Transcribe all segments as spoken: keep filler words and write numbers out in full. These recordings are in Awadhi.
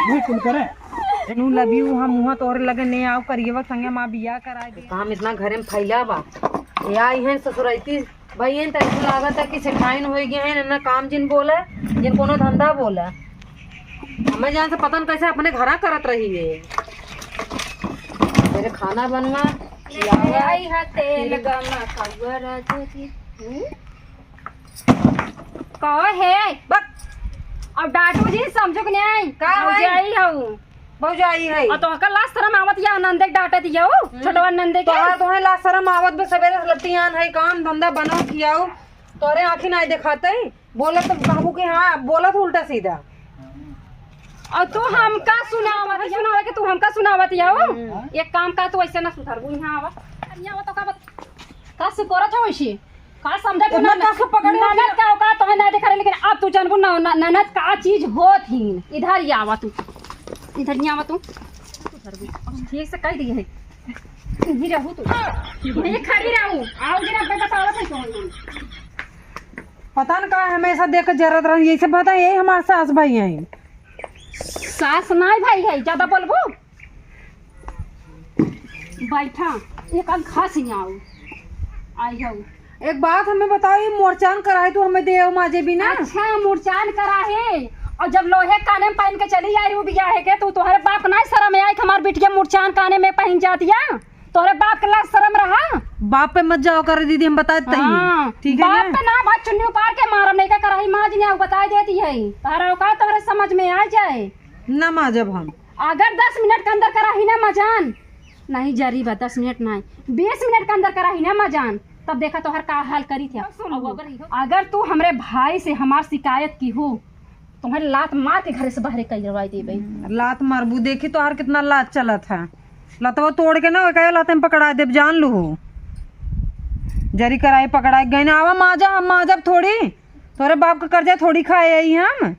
ये कुल करे। नू लबी उ हम उहाँ तोहरे लगे ने आउ करिएवा संगे माँ बियाह कराए दे। काम इतना घरे में फैला बा। ये आई हैं ससुरैती भैया, त ऐसे लागत है कि सेठाइन होइ गए हैं, ना काम जिन बोला, जिन कोनो धंधा बोला। हमें जान से पता न कैसे अपने घरा करत रही है। मेरे खाना बनवा, खियावा। आई हा तेल गमा कौआ राजा जी। हम्म? कहो हे, बक। अब डांटू जी समझो कि नहीं? का है? भौजाई हऊ। भौजाई है। और तोहका लाज शरम आवत या नंदे के डांटे दिया हो, हम्म। छोटवा नंदे के। तोहार तोहे लाज शरम आवत बे, सबेरे से लत्ती आन है, काम धंधा बनाओ खियाओ, तोरे आँखी नाई देखाते, बोलत तो कहबू कि हाँ, बोलत उल्टा सीधा। और तू हमका सुनावत, सुनावे कि तू हमका सुनावत या हो। हम्म। एक काम का, तू ऐसे ना सुधरबू, यहाँ आवा। यहाँ आवा तो का बत-, का से करत हो ऐसे? का समझे तू इतना ननद? कस के पकड़े हो ननद क्या? का औकात तोहे ना दिखा रहे, लेकिन अब तू जानबू ना, न-, ननद का चीज होत ही। इधर ही आवा तू, इधर ही आवा तू। ठीक से कह दिए है, इधर रहू तू, इधर खड़ी रहू। आओ जरा, अब बतावा था कौन। पता न का हमेशा देख के जरत रही, ऐसे पता यही हमारे सास भाई हैं। सास नाई भाई है, ज्यादा बोलबू। बैठा, एक आध घास ही आओ। आई जाओ। एक बात हमें बताओ, ये मोरचान कराहे तू हमें दे माजे बिना? अच्छा, मोरचान कराहे। और जब लोहे काने में पहन के चली आई रू बियाह है के, तू तोहरे बाप ना शर्म आए कि हमार बिटिया मोरचान काने में पहन जातिया? तोहरे बाप के लाज शर्म रहा? बाप पे मत जाओ करे दीदी, हम बता देते ही। हाँ, ठीक है बाप ना? पे ना, बात चुन्नी उपार के मारम नहीं का कराही माज नहीं आओ, बता देती है। तोहरा औकात तोहरे समझ में आ जाए। ना माजब हम। अगर दस मिनट के अंदर कराही ना मजान, नहीं जरी बा, दस मिनट नहीं, बीस मिनट के अंदर कराही ना मजान, तब देखा तोहर का हाल करी थे। सुन लो। अगर, अगर तू हमरे भाई से हमार शिकायत की हो, तुम्हें लात मार के घर से बाहर कई करवाई देबे। हम्म, लात मारबू, देखी तोहार कितना लात चलत है। लतवा तोड़ के ना, ओकरे लाते में पकड़ा देब, जान लू। जरी कराही पकड़ा गई ना, आवा माजा, हम माजब थोड़ी, तोरे बाप का कर्जा थोड़ी खाए आई हम।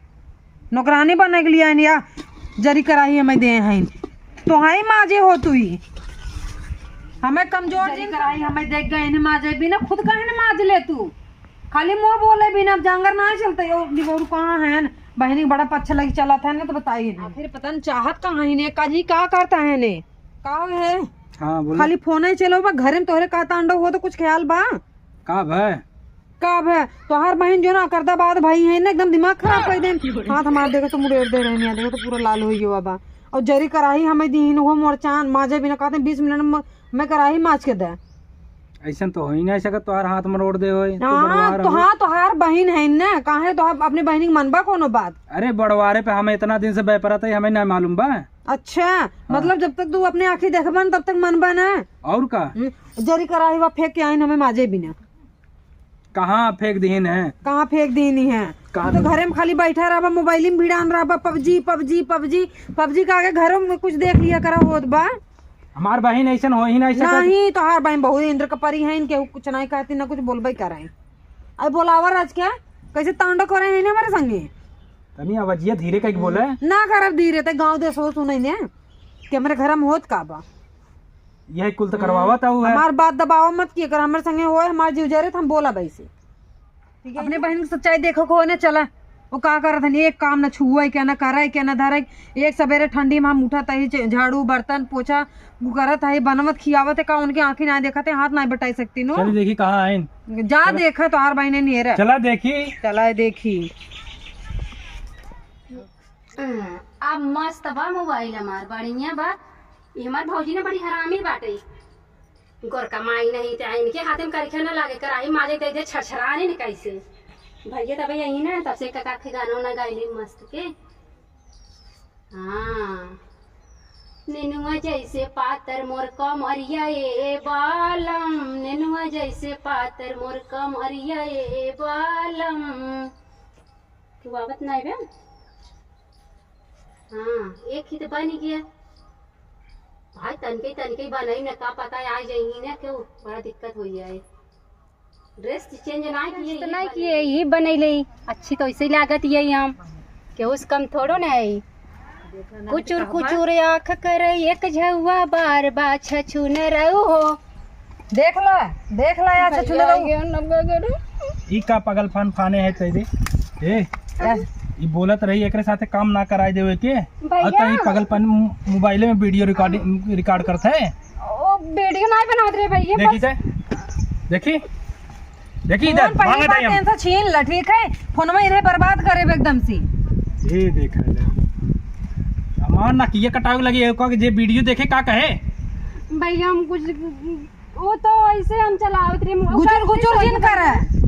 नौकरानी बने के लिए आइन या जरी कराही हमें दे हैं। तोहाई माजे हो तू ही। हमें कमजोर जरी जिन कराही हमें देख गए इन्हें माजे बिना खुद काहे न माज ले तू। खाली मुँह बोले बिना अब जांगर ना चलते यो निगोरू कहाँ है न? बहनी बड़ा पच्छा लगी चला था ना तो बताइए ना। आखिर पता न चाहत कहाँ ही ने, का जी का करता है ने? का है? हाँ, बोलो। खाली फोन ही चलो बा, घरे में तोहरे का तांडव हो तो कुछ ख्याल बा? का भय? का भय? तोहार बहिन जो ना करदा बाद भाई है ना, एकदम दिमाग खराब कर देन। हाथ हमार देखो तो मुड़ेर दे रहे हैं, देखो तो पूरा लाल हो गया बा। और जरी कराही हमें दीन हो मोरचान, माजे बिना कहते बीस मिनट में, में कराही माज के दे। ऐसन तो हो ही नहीं सकत, तोहार हाथ मरोड़ दे होए। तो हाँ, बड़वार तो हो। हाँ, तोहार बहिन है ना, काहे तो अपने बहिनी के मनबा कोनो बात? अरे बड़वारे पे हमें इतना दिन से बेपरत है, हमें ना मालूम बा। अच्छा, हाँ। मतलब जब तक तू अपने आँखी देखबा न, तब तक मनबा ना। और का? हम्म, जरी कराही बा फेंक के आइन हमें माजे बिना। कहाँ फेंक दिहिन है? कहाँ फेंक दिहिन है? कहाँ तू तो दे- घरे में खाली बैठा रहबा, मोबाइल में भिड़ान रहबा, पबजी, पबजी, पबजी, पबजी का आगे घरों में कुछ देख लिया करा होत बा। हमार बहिन ऐसन हो ही नहीं सकत। नहीं, तोहार बहिन बहुत इंद्र का परी है, इनके कुछ नहीं कहती, ना कुछ बोलबे करे। अब बोलावा राज क्या? कैसे तांडव करे है ना हमारे संगे? तनी आवाजिया धीरे कह के बोले। ना करब धीरे, ते गाँव देश हो सुने ने कि हमारे घर में होत का बा। यही कुल तो करवावत हम्म। आऊ है। हमार बात दबावा मत किया कर, हमारे संगे होए, हमार जीव जरे, तो हम बोला वैसे। ठीक है? अपने बहिन की सच्चाई देखो को ने चला, वो का करत हन, एक काम न छुए के, न करे के, न धरे के। एक सबेरे ठंडी में हम उठत ही, च-, झाड़ू, बर्तन, पोछा, वो करत है, बनवत, खियावत है, का उनके आँखी ना देखत है, हाथ ना बटाई सकती नो। चल देखी कहाँ आइन। जा चला। देखा तोहार बहिने नियर है। चला देखी। चला देखी। अब मस्त बा मोबाइल हमार, बढ़िया बा। ई हमार भौजी ने बड़ी हरामी बाटे। गोरका माई नहीं ते इनके हाथे में करिखा न लागे, कराही माजे दे दे छरछराने न कैसे। भैया तबे यही ना, तब से कका के गाना उना गाइले मस्त के। हाँ। नेनुआ जैसे पातर मोर कमरिया ए बालम, नेनुआ जैसे पातर मोर कमरिया ए बालम। तू आवत नाई बे? हाँ, एक ही तो बन गया। भाई, तनके, तनके बनाई ना, का पता आ जाई ना, क्यों बड़ा दिक्कत हो जाए। ड्रेस चेंज ना किए, तो यही नहीं बने। किए, यही बनैले। अच्छी तो ऐसे ही लागत ये हम। केहू से कम थोड़ो ना है। कुचुर कुचुर आँख करे एक झौआ, बार बा छछुनरऊ हो। देख ला, देख ला यार, भैया छछुनरऊ। ये नब्बे करो। ई का पागल फान फाने है तेरे? ए, ए, ई बोलत रही एकरे साथे काम ना कराए देवे के। भैया। और तो ई पगलपन मोबाइले में वीडियो रिकॉर्डिंग, रिकॉर्ड करत है। ओ, वीडियो नाहीं बनावत रहे भैया, देखी बस। ते, देखी, देखी इधर, फोन पहली मांगत बात है हम। इनसे छीन ल, ठीक है? फोनवा इन्हें बर्बाद करे एकदम से। ये देख ले। हमार नकिया कटावे लगी है, कह के जे वीडियो देखे का कहे? भैया, हम कुछ वो तो ऐसे हम चलावत रहे, मो-, गुचुर, गुचुर जिन करे।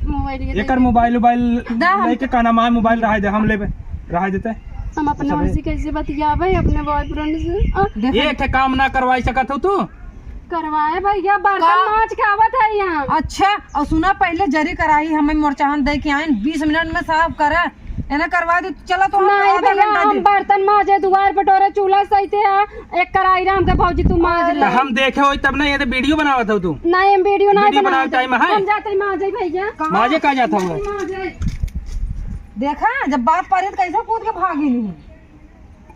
मोबाइल ये एकर देखिए। मोबाइल, उबाइल दा हम लेके का नाम है, मोबाइल रहा दे, हम लेबे, रहा देते। हम अपने सबे। ओर से कैसे बतियाबे अपने बॉयफ्रेंड से? आ, देखो। एक ठे काम ना करवाई सकत हो तू? करवाए भैया, बर्तन का? माज के आवत है यहाँ। अच्छा, और सुना, पहले जरी कराई हमें मोरचाहन दे के आइन, बीस मिनट में साफ करे, एने करवा दे। चला तो हम नहीं आधा भैया, घंटा हम दे। बर्तन माजे, दुआर बटोरे, चूल्हा सहिते है, एक कराही राम के भौजी तू माज ले। तो हम देखे होई तब ना, ये तो वीडियो बनावत हो तू। नहीं, हम वीडियो नहीं वीडियो बनावत बनावत टाइम है। हम जाते ही माजे भैया। कहाँ? माजे का जात हो? माजे। देखा, जब बात पड़ी तो कैसे कूद के भागी नहीं।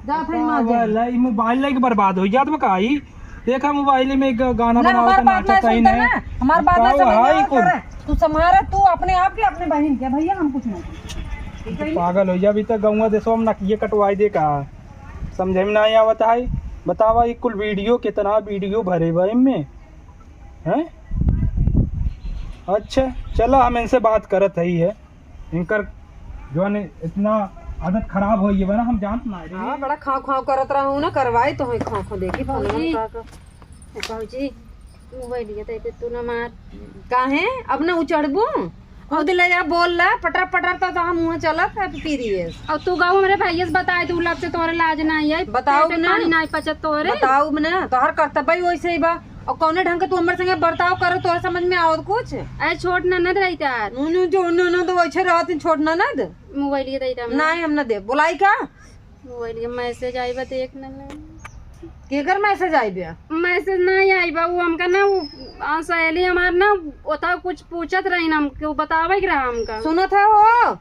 जात है माजे। वाला, ई मोबाइल लेके बर्बाद हो जात बा का ई? देखा मोबाइल में एक गाना ना, बनावत हमार है, बात नाचत नहीं है सुनता ना। हमार बात ना बताओ, समझ में हाय आवत कुल। करे। तू संभारा, तू अपने आप के, अपने बहिन के, भैया हम कुछ नहीं। पागल हो जा, अभी तक गौवा देशवा में नकिये कटवाई दे का? समझे में नहीं आवत है। बतावा, ई कुल वीडियो, कितना वीडियो भरे बा इनमें, हैं? अच्छा, चला, हम इनसे बात करत हई है। इनकर जौन इतना आदत खराब होइ गई बा ना, हम जानत ना रहे। हाँ, बड़ा खाँव खाँव करत रहू ना, करवाई तो है खाँव खाँव, देखी फोनवा भौजी, में का का। भौजी, मोबाइलिया तो तू ना मार। काहे? अब ना उचड़बू? खुद ले जा, बोल ला, पटर पटर तो, तो हम मुँह चलत है पीरियस। और तू गाँव हमरे भैया से बताए, तू लब से तोरे लाज ना आई, बताऊ पेट में ना। पानी ना पचत तोरे। बताऊ ना, तोहर कर्तव्य ही वैसे ही बा। और कौने ढंग के तू हमरे संगे बर्ताव करो, तोहरे समझ में आवत कुछ? अरे छोट ननद रही तार। नु, नु, जो ननद वैसे रहत ही छोट ननद। मोबाइल ये दे दे हमरा। नहीं, हम ना दे। बोलाई का? मोबाइल के मैसेज आई बा, देख ना ले। केकर मैसेज आई बा? मैसेज नहीं आई बा, वो हमका ना, वो, आ, सहेली हमार ना, ओता कुछ पूछत रही ना हमके, वो बतावे के रहा हमका। सुनत है वो?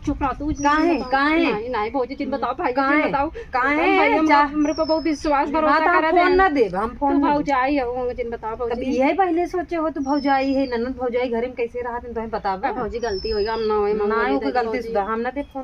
चुप रह तू, जिन काहे? बताओ। काहे? नहीं, नहीं, भौजी, जिन बताओ, भाई, काहे? जिन बताओ। काहे? भाई, हम, जा। हमरे पे बहुत विश्वास हाँ, भरोसा तो हम करत फोन है। ना देब, हम फोन तू ना देब। भौजाई हो, जिन बताओ, तब भौजी। यही पहले सोचे हो, तू भौजाई है, ननद भौजाई घर में कैसे रहत हैं, तो हम बताबो। भौजी, गलती होई, हम ना होई, हम ना, नहीं ओकर गलती भौजी। सुधा, हम ना देब फोन।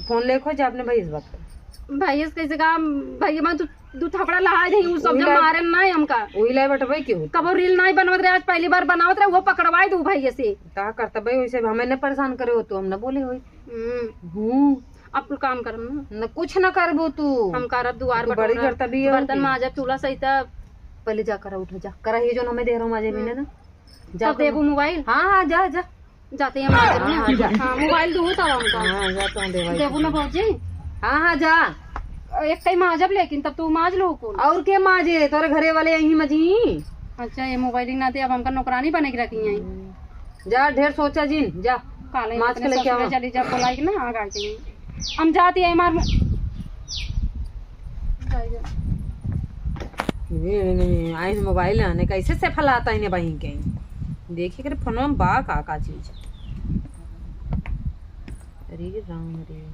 फोन लेके जा अपने भैया से बात कर। भैया से कैसे कहा, भैया मैं तू दू थपड़ा लहाई दे, उ सब उही जब लाए मारे ना हमका। उही लाए बटवे के होत। कबो रील नहीं बनवत रहे, आज पहली बार बनावत रहे, वो पकड़वाई दू भैया से। का करता भाई, वैसे हमें न परेशान करे हो तो हम न बोले होई। हम्म। हम्म। अब कुल काम करम ना। न कुछ न करबू तू। हम करब दुआर तू बड़ी बटोरा, करता भी हो बर्तन कि? माजब, चूल्हा सहिता। पहले जा कर उठ जा। करा ये जो हमें दे रहा हूँ माजे हम्म। महीने ना। जा तब तू। देबू मोबाइल? हाँ, हाँ, जा, जा। जाते हैं माजब हाँ, ना। हाँ, जा। हाँ, मोबाइल दूँ तब हमका। हाँ, जा तो देवाई देबू ना भौजी? हाँ, हाँ, जा। एक कई माजब लेकिन तब तू माज लो कुल। और के माजे? तोरे घरे वाले यहीं मजी। अच्छा, ये मोबाइल ही ना दे, अब हमका नौकरानी बने के रखी हैं। जा, ढेर सोचा जिन, जा। काले माज अपने के लेके ससुरे आवा। चली जा, बोलाई के ना, आ गई। हम जाती है मार। ये, ये, ये, आइन मोबाइल आने कैसे से फलाता इन्हें बहिन के। देखी करे फोनवा में बा का का चीज। अरे राम रे।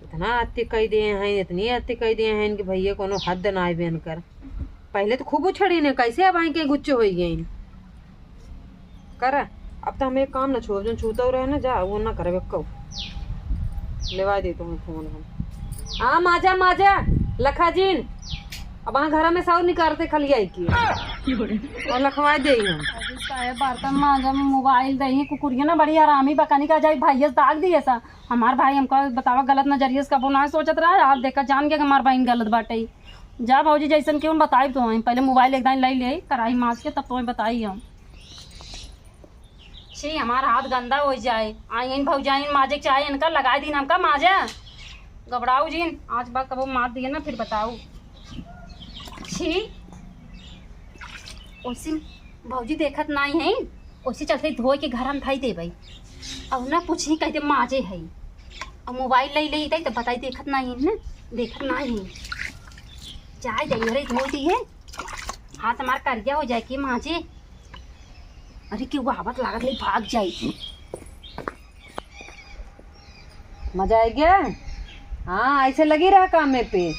इतना अति कई दिए हैं, इतनी अति कई दिए हैं कि भैया कोनो हद ना आए बेन कर। पहले तो खूब उछड़ी ने, कैसे अब आई के गुच्चे होई गई। कर, अब तो हम एक काम ना छोड़, जो छूता रहे ना, जा, वो ना करे, कहो। लेवा दे तुम्हें फोन हम। हाँ, माजा, माजा, लखा जीन। अब हाँ घर में साउर निकारते खलिया की। और लखवा दे हम। अभी साहेब बर्तन माजा में मोबाइल दे, कुकुरिया ना बड़ी हरामी बकनी का जाई, भाई ये दाग दिए सा। हमार भाई हमका बतावा गलत नजरिए से कबो ना सोचत रहा, आज देखा जान के हमार बहन गलत बाटे। जा भौजी, जैसन केहू बताइब तोहई, पहले मोबाइल एक दाईं लई लेई, कराही माज के, तब तोहई बताई हम। छी, हमार हाथ गंदा होइ जाए। आइन भौजाइन माजे के चाहे, इनका लगाई दीन हमका माजा। घबराऊ जिन, आज बात कबो मार दिए ना, फिर बताऊ। छी, ओसिन भौजी देखत नाई है, ओसे चलते धोए के घर हम धई देबई। अब ना पूछी, कहते माजे है। अब मोबाइल ले ले तई तो बताई, देखत नाई है ना, देखत नाई है। जाए दे, घरे धोई दी है, हाथ हमार करिया हो जाए कि माजे। अरे, केहू आवत लागत ले, भाग जाई। मजा आ गया। हाँ, ऐसे लगी रहा कामे पे।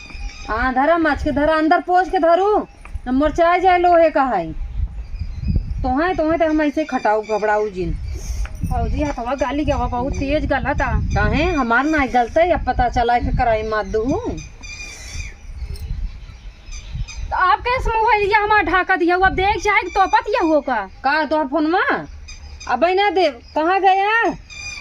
हाँ, धरा माछ के, धरा अंदर पोंछ के धरू, न मोरचाए जाए लोहे का है। तोहे, तोहे तो हम ऐसे खटाऊ घबराऊ जिन। भौजी, हथवा गाली गवा, बहुत तेज गलत आ। काहे? हमार ना गलत है, अब पता चला के कराई मार दू। तो आप कैसे मोबाइलिया हमार ढाका दिया हुआ? अब देख चाहे तो पत यह हो का? का तोहर फोनवा? अबे ना दे, कहाँ गया?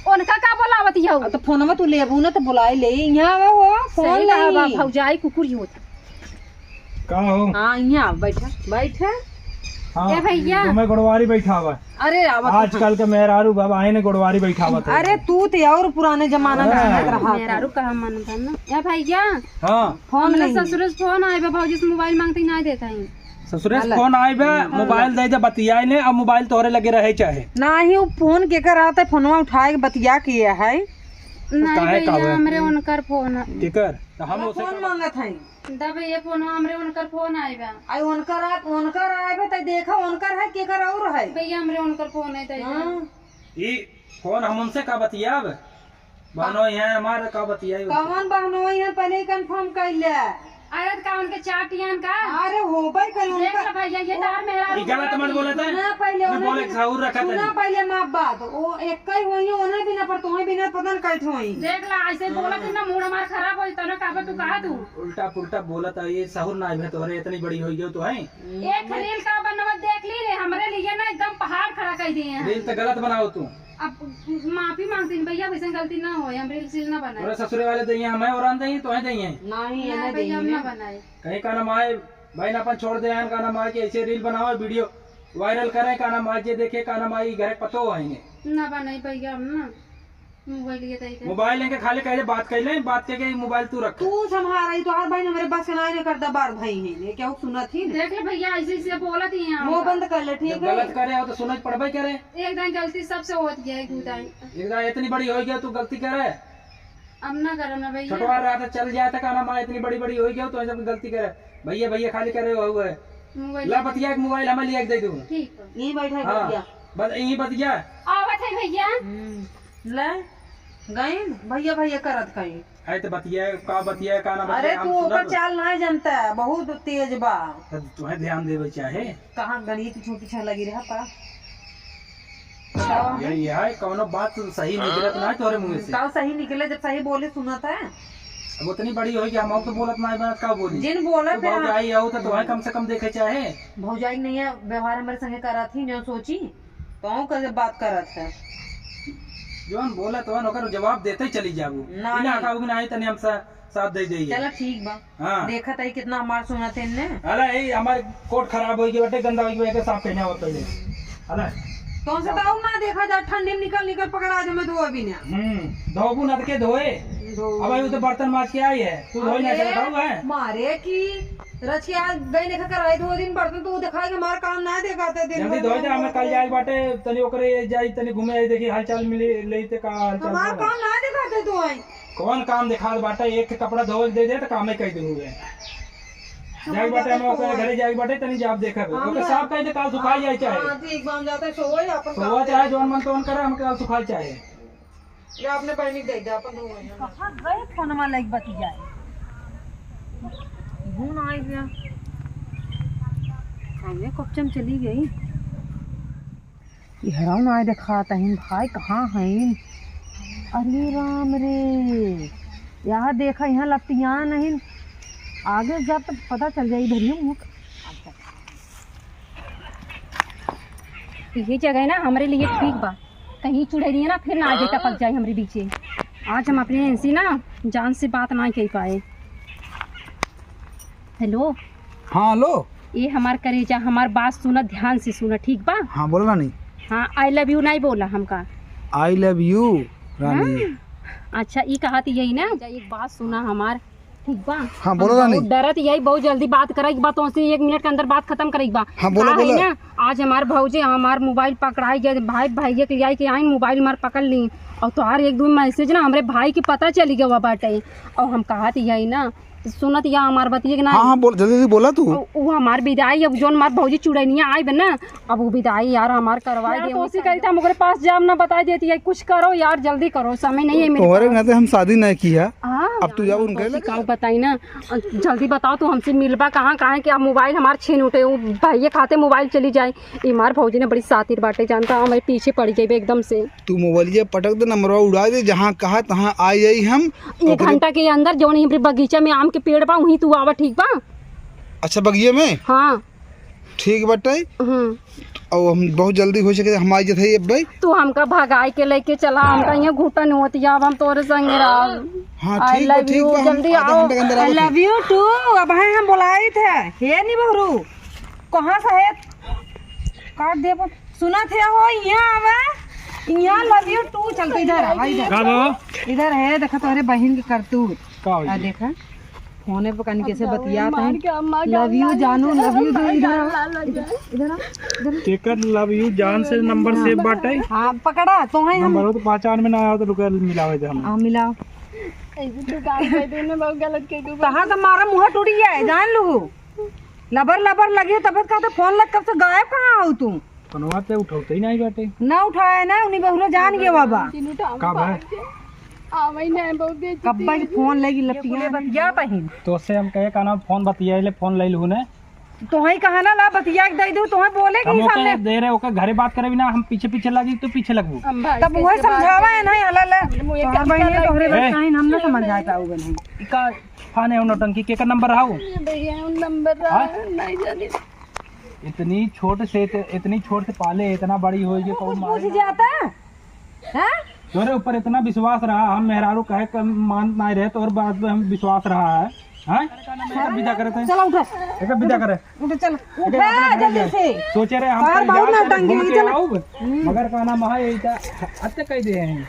उनका का बोलावत यहू? अब तो फोनवा तू लेबू ना तो बुलाई ले, यहाँ आवा हो, फोन सही कहा बा, नहीं। भौजाई कुकुर ही होता। का हो? हाँ, यहाँ आवा, बैठा, बैठा। हाँ, ए भैया। तो मैं गोड़वारी बैठा हुआ। अरे, आवा तो आजकल के मेहरारू बाबा आए ने गोड़वारी बैठा हुआ था। अरे, तू ते और पुराने जमाना का हाँ। जानत रहा था। मेहरारू कहाँ मानता ना। ए भैया। हाँ। फोन हमरे नहीं। ससुरे से फोन आए बा, भौजी से मोबाइल मांगते ही ना देता है। ससुरे से गलत। फोन आए बा, हम्म। मोबाइल दे दे, बतियाए ने, अब मोबाइल तोहरे लगे रहे चाहे। नाही, उ फोन केकर रहत है, फोनवा उठाए के बतिया के है। नाही काहे का भैया, हुआ? हमरे उनकर फोन है। केकर? तो हम तो उसे फोन का मांगत है। दा भैया, फोनवा हमरे उनकर फोन आए बा। आई उनकर आ-, उनकर आए बा, त देखा उनकर है, केकर और है? भैया, हमरे उनकर फोन है, त हाँ। ई फोन हम उनसे का बतियाब? बहनोई है हमार, का बतियाई उनसे? कौन बहनोई है, पहले ही confirm कर ले। अरे, त का उनके चाटियन का? अरे, होबे करी देख उनका। ले भैया, ये तार मेहरारू ई गलत मत बोलत है। सुना पहले, मैं उन्हें बोले बिना, सहूर रखत सुना है। पहले माँ बात। वो एक ही होई है, उन्हें बिना पर तुम्हें बिना पता न कैसे होई। देख ला, ऐसे बोलत है ना, मूड हमार खराब होई, तो ना कहबे तू कहा तू। उल्टा पुल्टा बोलत है, ये सहूर ना है तोहरे, इतनी बड़ी होई गयो तो है। एक reel का बनवा देख ली रे, हमरे लिए ना एकदम पहाड़ खड़ा कर दिए हैं। Reel तो गलत बनाओ तू। अब माफी मांगती हूँ भैया, वैसे गलती ना होए, हम reel सील ना बनाए। तोरे ससुरे वाले दइए, हमें और दइए, तोहे दइए। नहीं, नहीं ये ना भैया, हम दइए। ना बनाए। कहीं का नाम आए, भाई ना अपन छोड़ दे, का नाम आए कि ऐसे reel बनाओ, video viral करें, का नाम आए, जे देखे, का नाम आए, घर पतो है इन्हें। ना बनाई भैया, हम ना। मोबाइल ये दे दे। मोबाइल इनके खाली कहले बात कर ले, बात के, के मोबाइल तू रख। तू संभाल रही, तो हर भाई ने मेरे बस के ना करता, बार भाई है, ये क्या सुनत ही ना? देख ले भैया, ऐसे, ऐसे बोलत ही हैं मुंह हमका। बंद कर ले, ठीक जब है? गलत करे हो तो सुनत पड़बे करे। एक दिन गलती सबसे होत गया है, एक दू दिन। एक दिन इतनी बड़ी हो गया तू गलती करे। अब ना करम ना भैया। छोटवा रहा था चल जाए था, का नाम आए, इतनी बड़ी बड़ी हो गया तू ऐसे गलती करे। भैया, भैया खाली करे हो हुआ है। मोबाइल ला बतिया के मोबाइल हमें लिया के दे दू। ठीक है। यहीं बैठा है हाँ, भैया। बस यहीं बतिया। आवत है भैया। हम्म, ले, गई भैया, भैया करत कहीं। है तो बतिया, का बतिया, का ना अरे बतिया, हम तू ओकर सुनब। चाल ना जनता है, बहुत तेज बा। तो तुम्हें ध्यान देवे चाहे। कहाँ गणित पीछे पीछे लगी रहा पा। यही है, कौनो बात सही निकलत ना है तोरे मुंह से। का सही निकले, जब सही बोले सुनत है। अब उतनी बड़ी होई कि हम अब तो बोलत ना है, बात का बोली? जिन बोलत तू है। भौजाई आओ तो तुम्हें कम से कम देखे चाहे। भौजाई नहीं है, व्यवहार हमारे संगे करत ही, जो सोची, तो कहूँ करके बात करत है। जौन बोलत हवन, ओकर जवाब देते ही चली जाबू। नहीं। बिना कहू कि नहीं, तनी हम सा-, साथ दे देई। चला ठीक बा। हाँ। देखत है कितना हमार सुनत है ने। अरे, ए, हमार कोट खराब होई गई बाटे, गंदा होई गई बाटे, साफ कइने आवत पहले। अरे। तो से तो ना देखा जा, ठंडी में निकल, निकल पकड़ा दे, मैं धोए भी ना। हम्म, धोबू ना तो के धोए? धो। अब भाई, वो तो बर्तन माज के आई है, तू धोए ना अरे, सकत हऊ है? मारे की रच के आज गई लेखा कराई, दो दिन बर्तन तो दिखाई के हमार काम ना देखाते दिन जल्दी भर धोई दे, में हमें कल जाए बाटे, तनी ओकरे जाई, तनी घूमे आई, देखी हालचाल मिली, लेते का हालचाल हमार बा। काम ना देखाते तू आई। कौन काम देखात बाटे? एक कपड़ा धोए दे दे तो कामे कह दे हुए। हम जाए बाटे, जाते हम ओकरे सोए। घरे जाए बाटे, तनी जाब देखब। हम ओके ना साफ कह दे, काल सुखाई जाए चाहे। हाँ, ठीक बा, हम जाते सोए, अपन सोआ काम चाहे देखे। जौन मन तौन करे, हम काल सुखाई चाहे। या अपने बहिनी के दे दे, अपन धोए हैं। कहाँ गए फोनमा लइके बतियाए? घूम आई गया। कामे कब चम चली गई। ये हराम आए देखात हइन, भाई कहाँ हइन? अरे राम रे, यहाँ देखा, यहाँ लपटियान हइन। आगे जब तो पता चल जाई, धरियो मुँह। यही जगह ना हमरे लिए ठीक बा, कहीं चुड़ैलिया ना फिर ना आगे टपक जाए हमरे बीचे। आज हम अपने इनसे ना जान से बात ना कर पाए। हेलो। हाँ, हेलो। ये हमार करेजा, हमार बात सुना, ध्यान से सुना, ठीक बा? हाँ, बोलो रानी। हाँ, I love you नहीं बोला हमका। I love you, रानी। हाँ? अच्छा, ये कहा थी यही ना, एक बात सुना हमार, ठीक बा? हाँ, बोलो हम रानी। बहुत डरत यही, बहुत जल्दी बात करे के बा, तोसे एक मिनट के अंदर बात खत्म करे के बा। हाँ, बोलो, का है बोलो। ना, आज हमार भौजी हमार मोबाइल पकड़ाई गए, भाई, भैया के लियाई के आइन, मोबाइल मार पकड़ ली। और तोहार एक दो मैसेज ना हमरे भाई के पता चली गवा बाटे। और हम कहा थी यही ना, सुनत या हमार बतिया के ना। हाँ, हाँ, बोल, जल्दी, जल्दी बोला तू। उ, उ हमार विदाई, अब जौन हमार भौजी चुड़ैनिया आइब ना, अब उ विदाई यार हमार करवाई यार, दे। कोशिश करी था, हम ओकरे पास जाब ना, बताई देती है, कुछ करो यार, जल्दी करो, समय नहीं है मेरे तोहरे पास। नाते हम शादी नहीं किया। हाँ। अब तू जाओ उनके भौजी, लगे। का बताई ना, जल्दी बताओ, तू हमसे मिलबा कहाँ, कहाँ कि अब मोबाइल हमार छीन उठे, वो भैया खाते मोबाइल चली जाए। ई मार भौजी ना बड़ी शातिर बाटे, जानता हमें पीछे पड़ जाइबे एकदम से। तू मोबाइलिया पटक दे, नंबरवा उड़ा दे, जहाँ कहा तहाँ आ जाई हम। एक ओकरे घंटा के अंदर जौन हमरे बगीचा में आम के पेड़ बा, वहीं तू आवा, ठीक बा? अच्छा, बगिया में? हाँ। ठीक बाटे। हम्म। और हम बहुत जल्दी हो सके हम आ जाते हैं अब भाई। तू हमका भगाई के लेके चला, हमका यहाँ घुटन होती है, अब हम तोरे संगे रहब। हाँ, I ठीक बा, love ठीक you, बा, हम जल्दी आधा आओ। घंटा के अंदर I आवत हैं। Love you too। अब है हम बोलाई थे, हे नी बहरू, कहाँ से है? काट दे अपन। सुना थे हो, यहाँ आवा, यहाँ love you too। चलते इधर आवा, इधर। का बा? इधर है, देखा तोहरे बहिन के करतूत। का होई? आ देखा, फोने पे कनी कैसे बतियात है। Love you जानू, love you दो, इधर आवा। इधर आ, इधर आ। केकर love you जान से नंबर सेव बाटे? हाँ, पकड़ा, तो है हम। नंबर हो तो पहचान में ना आवे तो रुका, मिलावे दे हम। हाँ, मिलाओ। ऐसे तू काम कर दे, ने बहुत गलत कर दू। कहाँ का मारा मुँह टूट गया है, जान लू। लबर लबर लगे, तब का तो फोन लग, कब से गायब कहाँ हो तू? फोनवा ते उठौते ही नहीं बाटे। ना उठाए ना, उन्हीं बहुरो जान गए बाबा। का भाई? आवई नहीं, बहुत देर कब्बा की फोन लगी लपटिया बतिया तहिन। तो से हम कहे का ना फोन बतियाइले, फोन ले लू ने। तोहई कहा ना ला बतिया के दे दू, तोहई बोले हम की ओके सामने। दे रहे, ओके घरे बात करे बिना हम पीछे पीछे लगी तो पीछे लगबू। हम भाई तब कैसे वही बात समझावा करी? है ना, हला ले। हम मुँह तोहर कान बहिन है, लगा तोहरे के बात ए। कहीं हम ना समझा पाऊगा नहीं। इका फाने हो नौटंकी, केकर नंबर रहा हो? ये भैया, उन नंबर रहा हाँ? है, नहीं जाने। इतनी छोट से, इतनी छोट से पाले, इतना बड़ी हो गई, तो कौन कुछ मारे पूछ ना? जाता? हैं? तोरे ऊपर इतना विश्वास रहा, हम मेहरारू कहे के मान नहीं रहे, तोर बात पे हम विश्वास रहा है, हैं? एकर विदा करे थे। चलो उठो। एकर विदा करे। उठो, चलो। एकर उठा विदा करे जल्दी जाए। से। सोचे रहे हम बाहर कहीं बहुत जाके नौटंकी घूम है, के चलो। आऊब, मगर का नाम है, यही था, हत्या कह दे हैं।